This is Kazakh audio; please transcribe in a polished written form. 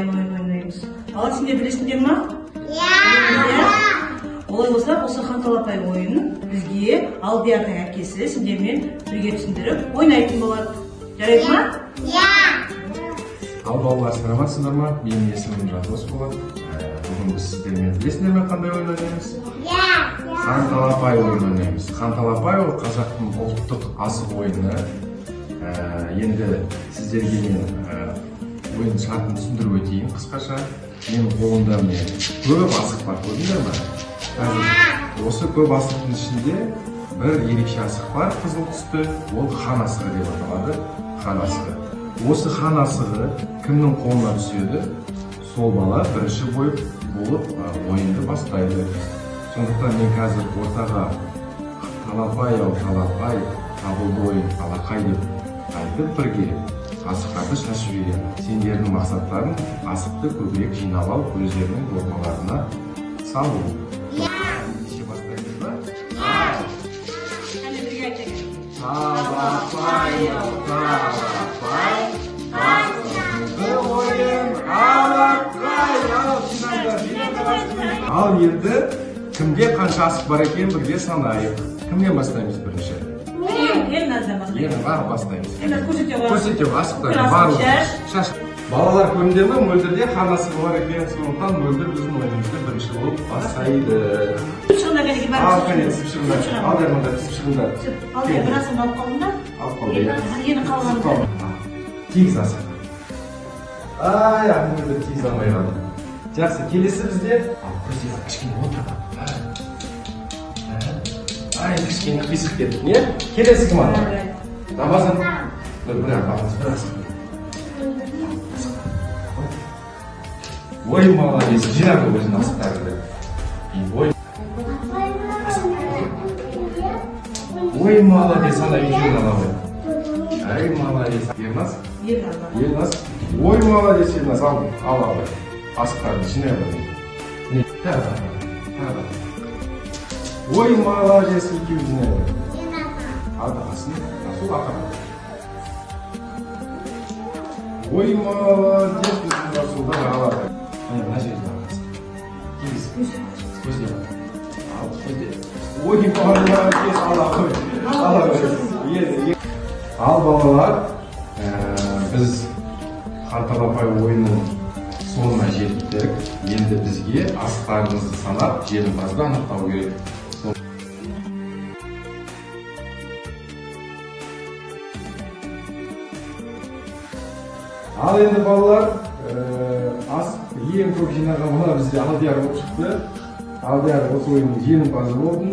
деген ойын ойнаймыз. Бала, сендер білесіңдер ма? Иә. Иә. Олай болса, осы Хан Талапай ойынын бізге Алдиярдың әкесі сендермен бірге түсіндіріп ойнайтын болады. Жарайды ма? Иә. Ал, балалар, саламатсыздар ма? Менің есімім Жандос болады. Бүгін біз сіздермен, білесіңдер ме, қандай ойын ойнаймыз? Иә. Хан Талапай ойын ойнаймыз. Хан Талапай ол қазақтың ұлттық асық ойыны. Енді сіздерге мен ойын шартын түсіндіріп өтейін қысқаша. Менің қолымда, міне, көп асық бар, көрдіңдер ме? Қазір осы көп асықтың ішінде бір ерекше асық бар, қызыл түсті. Ол хан асығы деп аталады. Хан асығы. Осы хан асығы кімнің қолына түседі, сол бала бірінші болып ойынды бастайды. Сондықтан мен қазір ортаға «Талапай ау, талапай, табылды ойын алақай» деп айтып, бірге асықтарды шашып жіберемін. Сендердің мақсаттарың асықты көбірек жинап алып, өздерінің дорбаларына салу. Ендеше бастаймыз ба? Қане, бірге айтайық. Талапай ау, талапай, табылды ойын алақай. Ал, жинаңдар, жинаңдар асықты. Ал енді кімде қанша асық бар екенін бірге санайық. Кімнен бастаймыз бірінші? Елназдан бастайық. Елназ бастаймыз. Елназ, көрсете ғой. Көрсете ғой асықтарды. Бір асық. Барлығы. Шаш. Шаш. Балалар, көрдіңдер ме, Мөлдірде хан асығы бар екен. Сондықтан Мөлдір біздің ойынымызды бірінші болып бастайды. Шығыңдар, кәнекей, Ал, бәрі. кәне, түсіп шығыңдар. Ал, мында түсіп шығыңдар. Ал, бір асығын алып қалдың ба? Алып қалды, иә. Енді қалғаны. Түсіп қалды. Тигіз асық. Ай, Мөлдір тигізе алмай қалды. Жақсы, келесі бізде, ал, көзде кішкене отыр. Ай, кішкене қисық кетті не. Келесі кім? Ана Рамазан, бір бір бір асық. Ой, молодец, жинады өзінің асықтарды. Ой, ой, молодец, ана екеуін ала ғой. Ай, молодец. Ерназ. Елназ. Елназ. Ой, молодец, Елназ. Ал, ал, ал, асықтарды жинай ғой. Міне, тағы да, тағы да. Ой, молодец, екеуін жинай ғой. Ал, ағасын, Расул, ақыры. Ой, молодец, біздің Расул да алады. Міне, мына жерде ағасы. Тигіз. Көзде. Ал, көзде. Ой, молодец, ала ғой. Ала ғой. Ал, балалар, біз Хан Талапай ойынының соңына жеттік. Енді бізге асықтарымызды санап, жеңімпазды анықтау керек. Ал енді, балалар, асық ең көп жинаған мына бізде Алдияр болып шықты. Алдияр, осы ойынның жеңімпазы болдың.